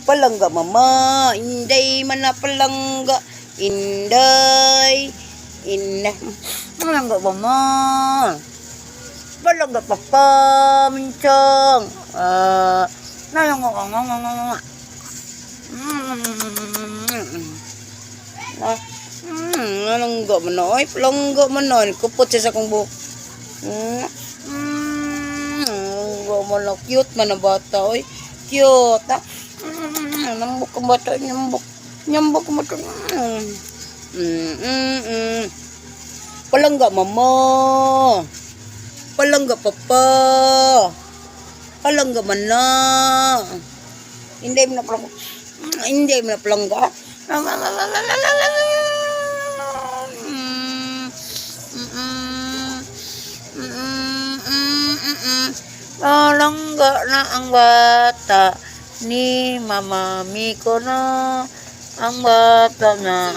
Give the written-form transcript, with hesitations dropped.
Palangga mama, inday man na palangga. Inday. Inday. Palangga mama. Palangga papa, minchong. Ah, nalangga ka nga nga nga nga. Ah, nalangga man na. Ay, palangga man na. Kupot siya sa akong buhok. Nalangga man na. Cute man na bata, oy. Cute, ah. Nambok ang bata. Nyambok. Nyambok ang bata. Palangga mama. Palangga papa. Palangga man na. Hindi mo na palangga. Hindi mo na palangga. Palangga na ang bata ni Mama Miko na ang bata na.